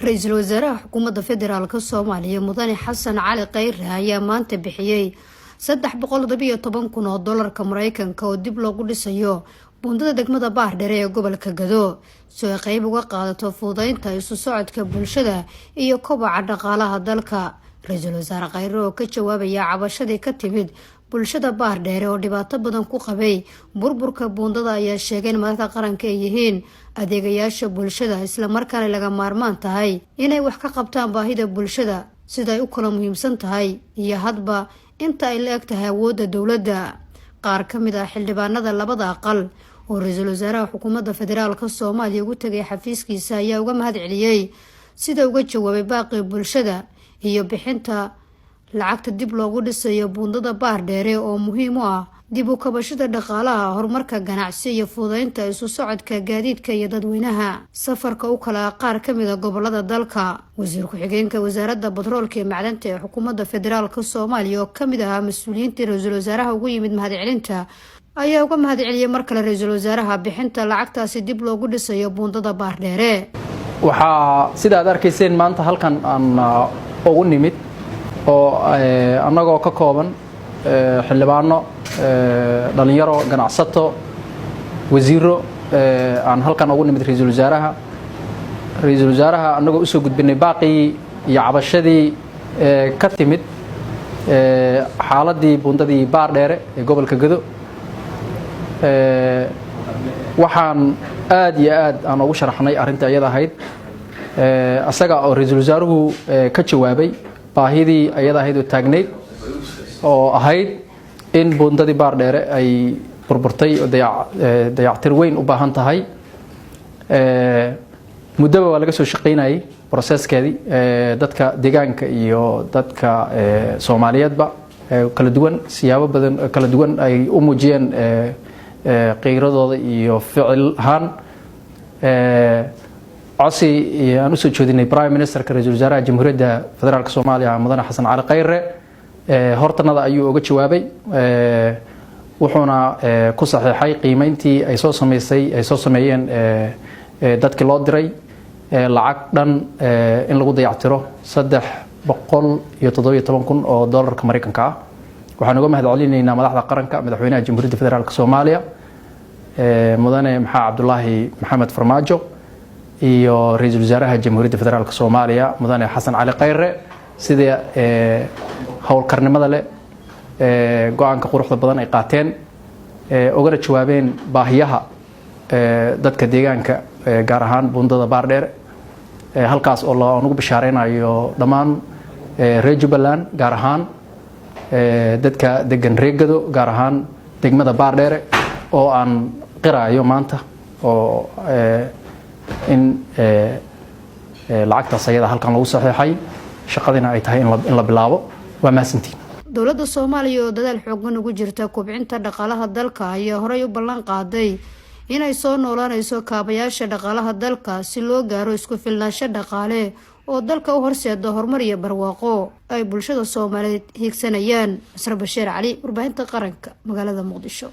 Ra-iisul wasaaraha xukuumadda federaalka Soomaaliya, Mudane Xasan Cali Kheyre, ayaa maanta bixiyey 317,000 oo dolarka Mareykanka oo dib loogu dhisayo buundada degmada Baardheere ee gobolka Gado, si ay qeyb uga qaadato fududeynta isu socodka bulshada iyo kobaca dhaqaalaha dalka. Ra-iisul wasaare Kheyre oo ka jawaabaya cabashadii ka timid bulshada Baardheere oo dhibaato badan ku qabay burburka buundada ayaa sheegay in madaxda qaranka ay yihiin adeegayaasha bulshada, islamarkaana laga maarmaan tahay inay wax ka qabtaan baahida bulshada sida ay u kala muhiimsan tahay iyo hadba inta ay la eg tahay awoodda dowladda. Qaar ka mid ah xildhibaanada labada aqal oo ra-iisul wasaaraha xukuumadda federaalka Soomaaliya ugu tegay xafiiskiisa ayaa uga mahad celiyey sida uga jawaabay baaqii bulshada iyo bixinta lacagta dib loogu dhisayo buundada Baardheere oo muhiim u ah dib u kabashada dhaqaalaha, horumarka ganacsi iyo fududeynta isu socodka gaadiidka iyo dadweynaha safarka u kala qaar ka mid ah gobolada dalka. Wasiir ku-xigeenka Wasaaradda Batroolka iyo Macdanta ee xukuumadda federaalka Soomaaliya oo kamid ahaa mas-uuliyiintii ra-iisul wasaaraha ugu yimid mahadcelinta ayaa uga mahad celiyey mar kale ra-iisul wasaaraha bixinta lacagtaasi dib loogu dhisayo buundada Baardheere. Waxaa sida aad arkayseen maanta halkan aan ugu nimid oo annagoo ka kooban xildhibaano, dhalinyaro, ganacsato, wasiiro aan halkan ugu nimid ra-iisul wasaaraha. Ra-iisul wasaaraha annagoo usoo gudbinay baaqii iyo cabashadii ka timid xaaladii buundadii Baardheere ee gobolka Gado. Waxaan aad iyo aad aan ugu sharaxnay arrinta iyada ahayd, asaga oo ra-iisul wasaaruhu ka jawaabay baahidii ayada ahayd oo taagnayd, oo ahayd in buundadii Baardheere ay burburtay oo dayactir weyn u baahan tahay. Muddaba waa laga soo shaqaynayay processkeedii, dadka deegaanka iyo dadka Soomaaliyeedba kala duwan siyaabo badan kala duwan ay u muujiyeen qiiradooda iyo ficil ahaan. Codsi aan usoo jeedinay Prime Ministerka, ra-iisul wasaaraha Jamhuuriyadda Federaalka Soomaaliya, Mudane Xasan Cali Khayre, hortanada ayuu uga jawaabay, wuxuuna ku saxiixay qiimeyntii ay soo sameysay, ay soo sameeyeen dadkii loo diray, lacag dhan in lagu dayactiro 317,000 oo doolarka Mareykanka ah. Waxaan uga mahad celinaynaa madaxda qaranka, Madaxweynaha Jamhuuriyadda Federaalka Soomaaliya, Mudane Maxaa Cabdulaahi Maxamed Farmaajo, iyo ra-iisul wasaaraha Jamhuuriyadda Federaalka Soomaaliya, Mudane Xasan Cali Khayre, sida howlkarnimada leh, go-aanka quruxda badan ay qaateen, ugana jawaabeen baahiyaha dadka deegaanka, gaar ahaan buundada Baardheer, halkaas oo aan ugu bishaareynayo dhammaan reer Jubbaland, gaar ahaan dadka degan reer Gado, gaar ahaan degmada Baardheere, oo aan qiraayo maanta oo in lacagtaas ayada halkan lagu saxiixay, shaqadina ay tahay in la bilaabo. Waa mahadsantiin. Dowladda Soomaaliya oo dadaal xoogan ugu jirta kobcinta dhaqaalaha dalka ayaa horey u ballan qaaday inay soo noolaanayso kaabayaasha dhaqaalaha dalka si loo gaaro isku filnaansho dhaqaale oo dalka u horseeda horumar iyo barwaaqo ay bulshada Soomaaliyeed hiigsanayaan. Masre Bashiir Cali, warbaahinta qaranka, magaalada Muqdisho.